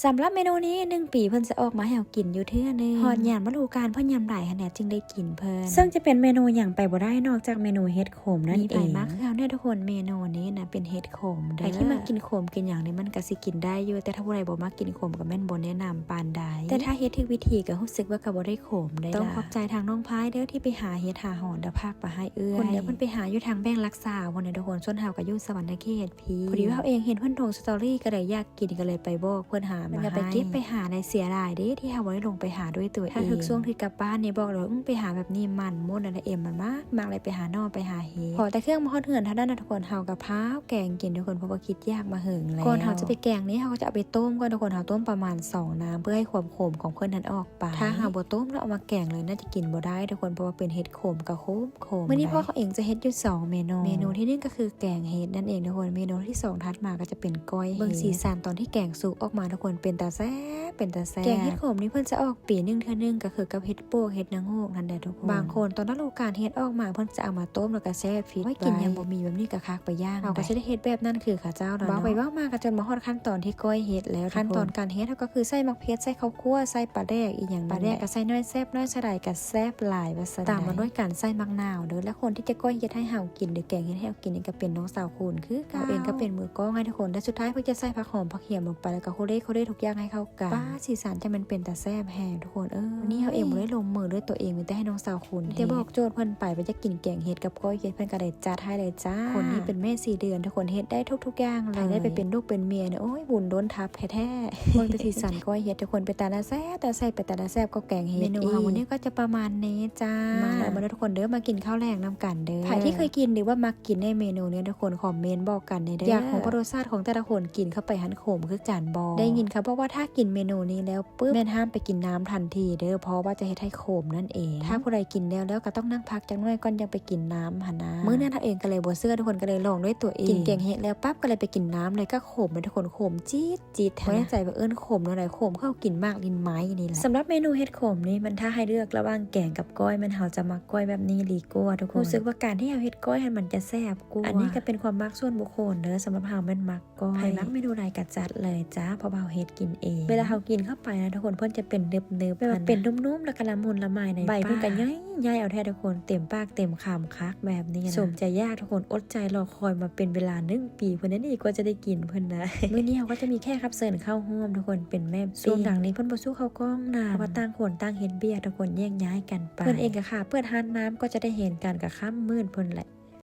ສຳລັບເມນູນີ້ ໜຶ່ງປີເພິ່ນຈະອອກມາໃຫ້ເຮົາກິນຢູ່ເທື່ອໜຶ່ງ. ຮອດຍາມລະດູການເພິ່ນຍາມຫຼາຍຫັ້ນແຫຼະຈຶ່ງໄດ້ກິນເພິ່ນ. ເຊິ່ງຈະເປັນເມນູຫຍັງໄປບໍ່ໄດ້ນອກຈາກເມນູເຫັດໂຂມນັ້ນເອງ. ມີໃຜມັກຄືເຮົາແດ່ທຸກຄົນ? ເມນູນີ້ນະເປັນເຫັດໂຂມເດີ. ໃຜທີ່ມັກກິນໂຂມກິນຫຍັງນີ້ມັນກະຊິກິນໄດ້ຢູ່, ແຕ່ຖ້າຜູ້ໃດບໍ່ມັກກິນໂຂມກະແມ່ນບໍ່ແນະນຳປານໃດ. ແຕ່ຖ້າເຮັດຖືກວິທີກະຮູ້ສຶກວ່າກະບໍ່ໄດ້ໂຂມໃດ. ຕ້ອງຂອບໃຈທາງນ້ອງພາຍເດີທີ່ໄປຫາເຫັດຫາຫອນແລ້ວພາກມາໃຫ້ເອື້ອຍ. ຄົນດຽວເພິ່ນໄປຫາຢູ່ທາງແບ່ງລັກຊາວພຸ້ນນະທຸກຄົນ, ສ່ວນເຮົາກະຢູ່ສະຫວັນນະເຂດ. ພໍດີວ່າເຮົາເອງເຫັນເພິ່ນລົງສະຕໍຣີກະເລີຍຢາກກິນ ກະເລີຍໄປບອກເພິ່ນຫາມາໃຫ້. ເພິ່ນກະໄປເກັບໄປຫາໄດ້. ເສຍດາຍເດ້ທີ່ເຮົາບໍ່ໄດ້ລົງໄປຫາດ້ວຍຕົວເອງ. ຖ້າຖືກຊ່ວງທີ່ກັບບ້ານນີ້ບອກເລີຍວ່າ ອືມ ໄປຫາແບບນີ້ມັນມ່ວນນະ ເອັມມັນມາກໆເລີຍໄປຫາໜໍ່ໄປຫາເຫັດ. ພໍແຕ່ເຄື່ອງມາຮອດເຮືອນເທົ່ານັ້ນນະທຸກຄົນ ເຮົາກະພາວແກງກິນທຸກຄົນ ເພາະວ່າຄິດຢາກມາເຫິງແລ້ວ. ກ່ອນເຮົາຈະໄປແກງນີ້ ເຮົາກະຈະເອົາໄປຕົ້ມກ່ອນທຸກຄົນ. ເຮົາຕົ້ມປະມານສອງນ້ຳ ເພື່ອໃຫ້ຄວາມຂົມຂອງເພິ່ນຫັ້ນອອກ ໄປ. ຖ້າເຮົາບໍ່ຕົ້ມແລ້ວເອົາມາແກງເລີຍ ໜ້າຈະກິນບໍ່ໄດ້ທຸກຄົນ ເພາະວ່າເປັນເຫັດໂຂມກະໂຂມໆ. ມື້ນີ້ພວກເຮົາເອງຈະເຮັດຢູ່ສອງເມນູ. ເມນູທີໜຶ່ງກະຄືແກງເຫັດນັ້ນເອງທຸກຄົນ. ເມນູທີສອງຖັດມາກະຈະເປັນກ້ອຍເຫັດ. ເບິ່ງສີສັນຕອນທີ່ແກງສຸກອອກມາທຸກຄົນ ເປັນຕາແຊບ ເປັນຕາແຊບ. ແກງເຫັດໂຂມນີ້ເພິ່ນຈະອອກປີໜຶ່ງເທື່ອໜຶ່ງ ກະຄືກັບເຫັດປວກເຫັດນາງໂຮກຫັ້ນແຫຼະທຸກຄົນ. ບາງຄົນຕອນລະດູການເຫັດອອກມາ ເພິ່ນຈະເອົາມາຕົ້ມແລ້ວກະແຊ່ຟຣິດໄວ້. ກິນຍາມບໍ່ມີແບບນີ້ກະຄັກ ໄປຍ່າງ. ເຮົາກະຊິໄດ້ເຮັດແບບນັ້ນຄືເຂົາເຈົ້າແລ້ວເນາະ. ເວົ້າໄປເວົ້າມາກະຈົນມາຮອດຂັ້ນຕອນທີ່ກ້ອຍເຫັດແລ້ວ. ຂັ້ນຕອນການເຮັດເຮົາກະຄືໃສ່ໝາກເຜັດ ໃສ່ເຂົ້າຂົ້ວ ໃສ່ປາແດກອີ່ຫຍັງ. ປາແດກກະໃສ່ໜ້ອຍແຊບໜ້ອຍ ໃສ່ຫຼາຍກະແຊບຫຼາຍວ່າຊັ້ນ. ຕາມມາດ້ວຍການໃສ່ໝາກນາວເດີ. ແລະຄົນທີ່ຈະກ້ອຍເຫັດໃຫ້ເຮົາກິນ ຫຼືແກງເຫັດໃຫ້ເຮົາກິນນີ້ກະເປັນນ້ອງສາວຄູນຄືເກົ່າ. ເຮົາເອງກະເປັນມືກ້ອງໃຫ້ທຸກຄົນ. ແລະສຸດທ້າຍເພິ່ນຈະໃສ່ຜັກຫອມຜັກຫຽມລົງໄປ ແລ້ວກະໂຄເລໂຄເລທຸກຢ່າງໃຫ້ເຂົ້າກັນ. ປ້າ ສີສັນຈັ່ງແມ່ນເປັນຕາແຊບແຮງທຸກຄົນເອີຍ. ມື້ນີ້ເຮົາເອງບໍ່ໄດ້ລົງມືດ້ວຍຕົວເອງ ມີແຕ່ໃຫ້ນ້ອງສາວຄູນເຮັດ. ມີແຕ່ບອກໂຈດເພິ່ນໄປວ່າຢາກກິນແກງເຫັດກັບກ້ອຍເຫັດ ເພິ່ນກະໄດ້ຈັດໃຫ້ເລີຍຈ້າ. ຄົນນີ້ເປັນແມ່ສີ່ເດືອນທຸກຄົນ ເຮັດໄດ້ທຸກໆຢ່າງເລີຍ. ໃຜໄດ້ໄປເປັນລູກເປັນເມຍນີ້ ໂອ້ຍ ບຸນດົນທັບແທ້ໆ. ເບິ່ງແຕ່ສີສັນກ້ອຍເຫັດທຸກຄົນ ເປັນຕາໜ້າແຊບ ຕາແຊບ ເປັນຕາໜ້າແຊບກວ່າແກງເຫັດ. ເມນູເຮົາມື້ນີ້ກະຈະປະມານນີ້ຈ້າ. ມາເດີ ມາເດີທຸກຄົນເດີ ມາກິນເຂົ້າແລງນຳກັນເດີ. ໃຜທີ່ເຄີຍກິນ ຫຼືວ່າມັກກິນໃນເມນູນີ້ທຸກຄົນ ຄອມເມັນບອກກັນແດ່ເດີ. ຢາກຮູ້ວ່າລົດຊາດຂອງແຕ່ລະຄົນກິນເຂົ້າໄປຫັ້ນຂົມຄືກັນບໍ່? ໄດ້ຍິນເຂົາບອກວ່າຖ້າກິນເມນູນີ້ແລ້ວ ປຶບ ແມ່ນຫ້າມໄປກິນນ້ຳທັນທີເດີ ເພາະວ່າຈະເຮັດໃຫ້ໂຄມນັ້ນເອງ. ຖ້າຜູ້ໃດກິນແລ້ວແລ້ວກະຕ້ອງນັ່ງພັກຈັກໜ້ອຍກ່ອນ ຈັ່ງໄປກິນນ້ຳຫັ້ນນະ. ມື້ນັ້ນເຮົາເອງກະເລີຍບໍ່ເຊື່ອທຸກຄົນ ກະເລີຍລອງດ້ວຍຕົວເອງ. ກິນແກງເຫັດແລ້ວປັບກະເລີຍໄປກິນນ້ຳເລີຍ ກະໂຄມນະທຸກຄົນ ໂຄມຈີດໆ. ບໍ່ແນ່ໃຈວ່າເອີ້ນໂຄມແນວໃດ ໂຄມຄືເຮົາກິນໝາກລິນໄມ້ນີ້ແຫຼະ. ສຳລັບເມນູເຫັດໂຂມນີ້ ມັນຖ້າໃຫ້ເລືອກລະຫວ່າງແກງກັບກ້ອຍ ແມ່ນເຮົາຈະມັກກ້ອຍແບບນີ້ດີກວ່າທຸກຄົນ. ຮູ້ສຶກວ່າການທີ່ເຮົາເຮັດກ້ອຍຫັ້ນມັນຈະແຊບກວ່າ. ອັນນີ້ກະເປັນຄວາມມັກສ່ວນບຸກຄົນເດີ ສຳລັບເຮົາແມ່ນມັກ ກ້ອຍ. ໃຜມັກເມນູໃດກະຈັດເລີຍຈ້າ ເພາະວ່າເຮົາເຮັດກິນເອງ. ເວລາເຮົາກິນເຂົ້າໄປນະທຸກຄົນ ເພິ່ນຈະເປັນໜຶບໆ ແບບວ່າເປັນນຸ້ມໆ ແລ້ວກະລະມຸນລະໄມໃນປາກ. ເພິ່ນກະຍ່ອຍໆເອົາແທ້ທຸກຄົນ ເຕັມປາກເຕັມຄຳຄັກແບບນີ້ນະ. ສົມໃຈຢາກທຸກຄົນ ອົດໃຈລໍຄອຍມາເປັນເວລາໜຶ່ງປີພຸ້ນເດນີ້ ກວ່າຈະໄດ້ກິນພຸ້ນນະ. ມື້ນີ້ເຮົາກະຈະມີແຂກຮັບເຊີນເຂົ້າຮ່ວມທຸກຄົນ ເປັນແມ່ປີ້ງ. ຊ່ວງຫຼັງນີ້ເພິ່ນບໍ່ສູ້ເຂົ້າກ້ອງນຳ ເພາະວ່າຕ່າງຄົນຕ່າງເຮັດວຽກ ທຸກຄົນແຍກຍ້າຍກັນໄປ. ເພິ່ນເອງກະຄາເປີດຮ້ານນ້ຳ ກວ່າຈະໄດ້ເຫັນກັນກະຄ່ຳມືດພຸ້ນແຫຼະ.